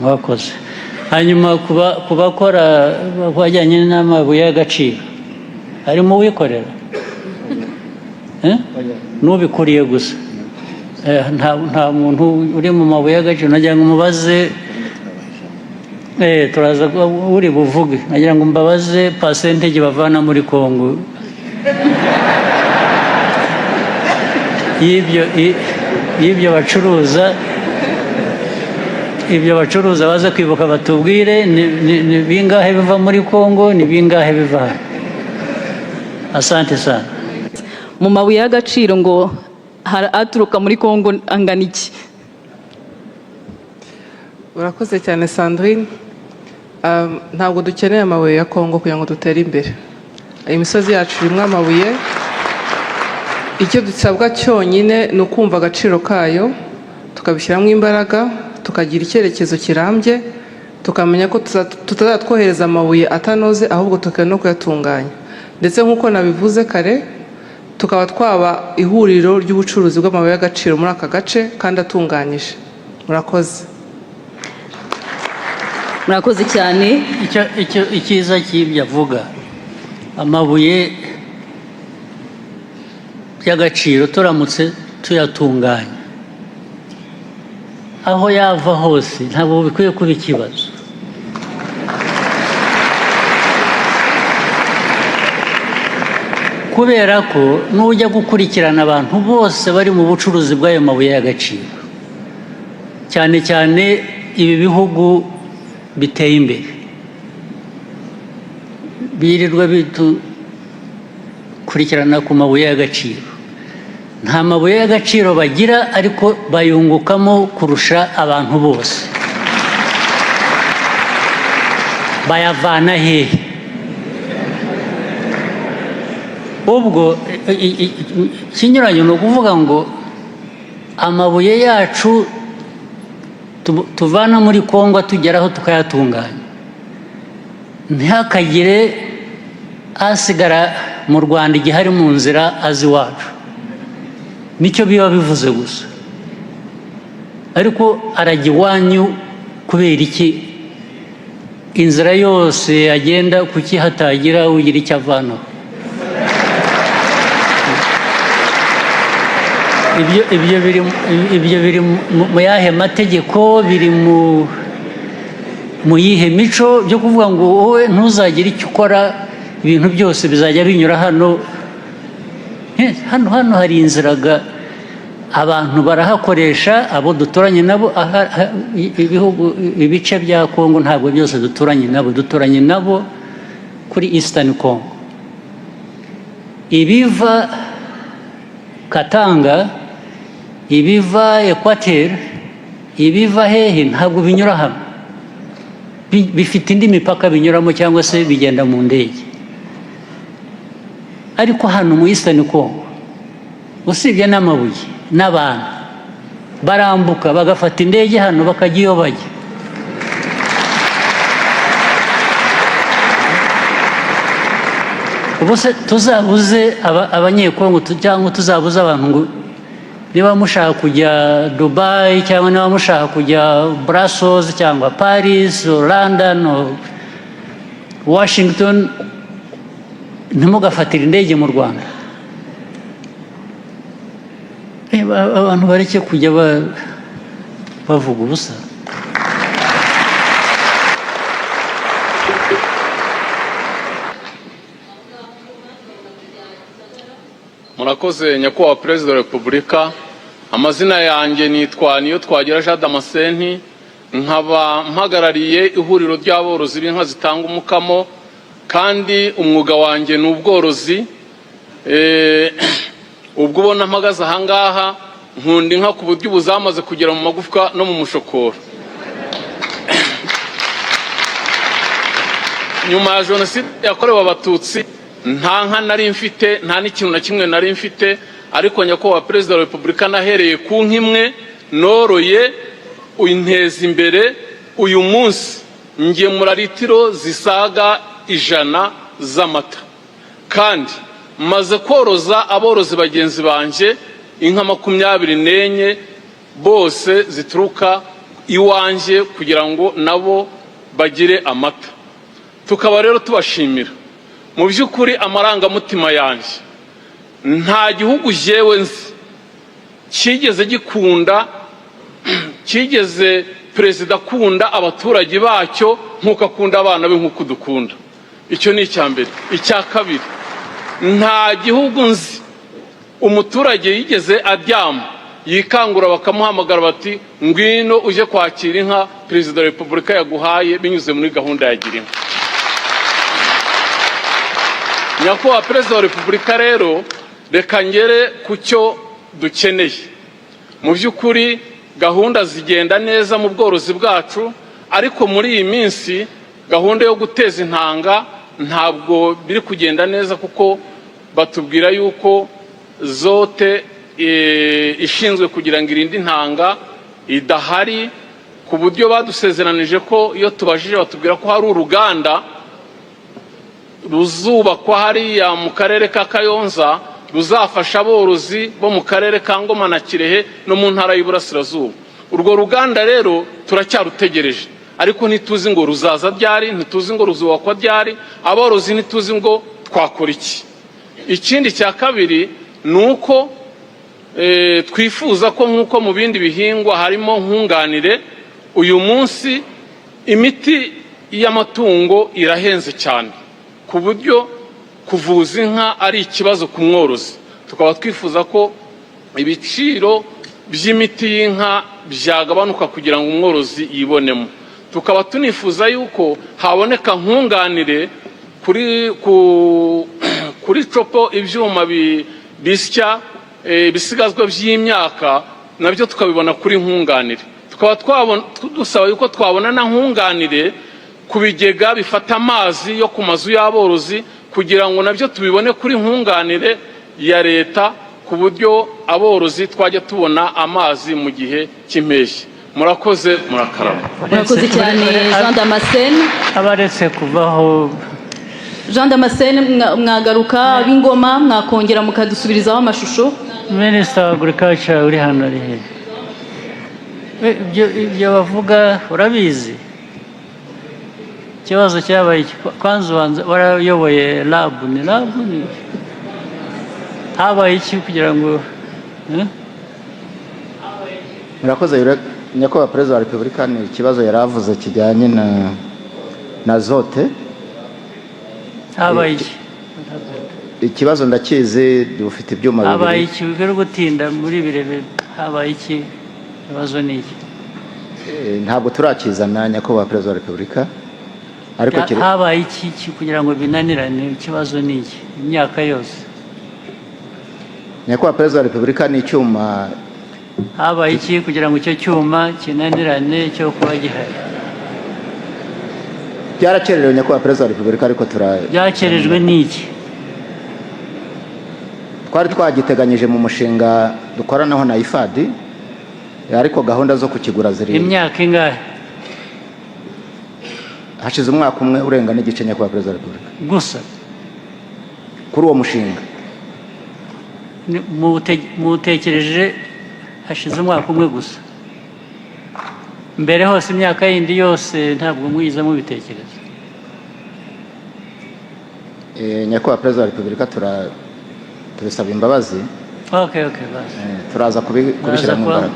Mwakoze. Hanyuma ku bakora ku bajyanye n'amabuye y'agaciro, harimo uwikorera. Eh? N'ubikuriye gusa. Nta muntu uri mu mabuye y'agaciro. Nagira ngo mubaze, turaza uri buvuge. Nagira ngo mbabaze percentage bavana muri Kongo y'ibyo bacuruza. Ibyo bacuruza, baze kwibuka batubwire ni bingahe biva muri Kongo, ni bingahe biva hano. Asante sana. Mu mabuye y'agaciro ngo hari aturuka muri Kongo angana iki? Urakoze cyane, Sandrine. Ntabwo dukeneye amabuye ya Kongo kugira ngo dutere imbere. Imisozi yacu irimo amabuye. Icyo dusabwa cyonyine ni ukumva agaciro kayo, tukabishyiramo imbaraga, tukagira icyerekezo kirambye, tukamenya ko tutazatwohereza amabuye atanoze, ahubwo tukaba no kuyatunganya, ndetse nk'uko nabivuze kare, tukaba twaba ihuriro ry'ubucuruzi bw'amabuye y'agaciro muri aka gace kandi atunganyije. Murakoze. Murakoze cyane. Icyo icyiza cy'ibyo avuga, amabuye y'agaciro, turamutse tuyatunganya, aho yava hose ntabwo bikwiye kuba ikibazo, kubera ko nujya gukurikirana abantu bose bari mu bucuruzi bw'ayo mabuye y'agaciro, cyane cyane ibi bihugu biteye imbere birirwa bitukurikirana ku mabuye y'agaciro, nta mabuye y'agaciro bagira, ariko bayungukamo kurusha abantu bose. Bayavana hehe? Ubwo ikinyuranyo ni ukuvuga ngo amabuye yacu tuvana muri Kongo tugeraho tukayatunganya, ntihakagire asigara mu Rwanda igihe ari mu nzira azi iwacu. Nicyo biba bivuze gusa. Ariko arajya iwanyu kubera iki? Inzira yose agenda, kuki hatagira ugira icyo avanaho? Ibyo biri mu yahe mategeko? Biri mu yihe mico byo kuvuga ngo wowe ntuzagire icyo ukora, ibintu byose bizajya binyura hano? Hano hari inzira abantu barahakoresha, abo duturanye nabo. Ibihugu, ibice bya Kongo, ntabwo byose duturanye nabo. Duturanye nabo kuri Eastern Congo. Ibiva Katanga, ibiva Equateur, ibiva hehe, ntabwo binyura hano. Bifite indi mipaka binyuramo cyangwa se bigenda mu ndege. Ariko hano mu Eastern Congo, usibye n'amabuye n'abantu barambuka, bagafata indege hano, bakajya iyo bajya. Ubu se tuzabuze Abanyekongo cyangwa tuzabuze abantu ngo niba mushaka kujya Dubai, cyangwa niba mushaka kujya Brussels, cyangwa Paris or London or Washington, ntimugafatire indege mu Rwanda? Abantu bareke kujya bavuga ubusa. Murakoze, Nyakubahwa Perezida wa Repubulika. Amazina yanjye nitwa Niyo Twagira Jean Damascene, nkaba mpagarariye ihuriro ry'aborozi b'inka zitanga umukamo, kandi umwuga wanjye ni ubworozi. Ubwo ubona mpagaze ahangaha, nkunda inka ku buryo ubu zamaze kugera mu magufwa no mu mushokoro. Nyuma ya Jenoside yakorewe Abatutsi, nta nka nari mfite, nta n'ikintu na kimwe nari mfite. Ariko, Nyakubahwa Perezida wa Repubulika, nahereye ku nka imwe noroye, inteza imbere. Uyu munsi ngemura litiro zisaga 100 z'amata, kandi maze koroza aborozi bagenzi banjye inka 24, bose zituruka iwanjye kugira ngo nabo bagire amata. Tukaba rero tubashimira. Mu by'ukuri, amarangamutima yanjye, nta gihugu jyewe nzi cyigeze gikunda, cyigeze perezida akunda abaturage bacyo nk'uko akunda abana be, nk'uko dukunda. Icyo ni icya mbere. Icya kabiri, nta gihugu nzi umuturage yigeze aryama yikangura bakamuhamagara bati: "Ngwino uje kwakira inka Perezida wa Repubulika yaguhaye binyuze muri gahunda ya Gira Inka." Nyakubahwa Perezida wa Repubulika, rero reka ngere ku cyo dukeneye. Mu by'ukuri gahunda zigenda neza mu bworozi bwacu, ariko muri iyi minsi gahunda yo guteza intanga ntabwo biri kugenda neza, kuko batubwira yuko azote ishinzwe kugira ngo irinde intanga idahari, ku buryo badusezeranije ko iyo tubajije batubwira ko hari uruganda ruzubakwa hariya mu karere ka Kayonza ruzafasha aborozi bo mu karere ka Ngoma na Kirehe no mu Ntara y'Iburasirazuba. Urwo ruganda rero turacyarutegereje, ariko ntituzi ngo ruzaza ryari, ntituzi ngo ruzubakwa ryari. Aborozi ntituzi ngo twakora iki. Ikindi cya kabiri ni uko twifuza ko nk'uko mu bindi bihingwa harimo nkunganire. Uyu munsi imiti y'amatungo irahenze cyane, ku buryo kuvuza inka ari ikibazo ku mworozi. Tukaba twifuza ko ibiciro by'imiti y'inka byagabanuka kugira ngo umworozi yibonemo. Tukaba tunifuza yuko haboneka nkunganire kuri chopper, ibyuma bisya ibisigazwa by'imyaka, nabyo tukabibona kuri nkunganire. Tukaba dusaba yuko twabona na nkunganire ku bigega bifata amazi yo ku mazu y'aborozi, kugira ngo nabyo tubibone kuri nkunganire ya leta, ku buryo aborozi twajya tubona amazi mu gihe cy'impeshyi. Murakoze, murakarama. Murakoze cyane, Jean Damascene. Abaretse kuvaho. Jean Damascene, mwagaruka b'ingoma mwakongera mukadusubirizaho amashusho. Minisita wa Agriculture uri hano ari he? Ibyo bavuga urabizi? Ikibazo cyabaye iki? Kwanza ubanza warayoboye RAB, ni RAB, ni habaye iki kugira ngo, eh? Murakoze, Nyakubahwa Perezida wa Repubulika. Ni ikibazo yari avuze kijyanye na azote. Habaye iki? Ikibazo ndakizi, dufite ibyuma Habaye bibiri. iki biri gutinda muri birebe? Habaye iki? Ikibazo ni iki? Ntabwo turakizana, Nyakubahwa Perezida wa Repubulika, ariko Habaye iki kugira ngo binanirane? Ikibazo ni iki imyaka yose? Nyakubahwa Perezida wa Repubulika, ni icyuma. Habaye iki kugira ngo icyo cyuma kinanirane cyo kuba gihari? Byarakererewe, Nyakubahwa Perezida wa Repubulika, ariko tura Byakerejwe n'iki? Twari twagiteganyije mu mushinga dukoranaho na IFAD, ariko gahunda zo kukigura ziri Imyaka ingahe? Hashize umwaka umwe urenga n'igice, Nyakubahwa Perezida wa Repubulika. Gusa? Kuri uwo mushinga. Muwutekereje hashize umwaka umwe gusa? Mbere hose, imyaka yindi yose, ntabwo mwize mubitekereza? Nyakubahwa Perezida wa Repubulika, tubisaba imbabazi. Okay, basi. Turaza kubishyiramo Muraza imbaraga.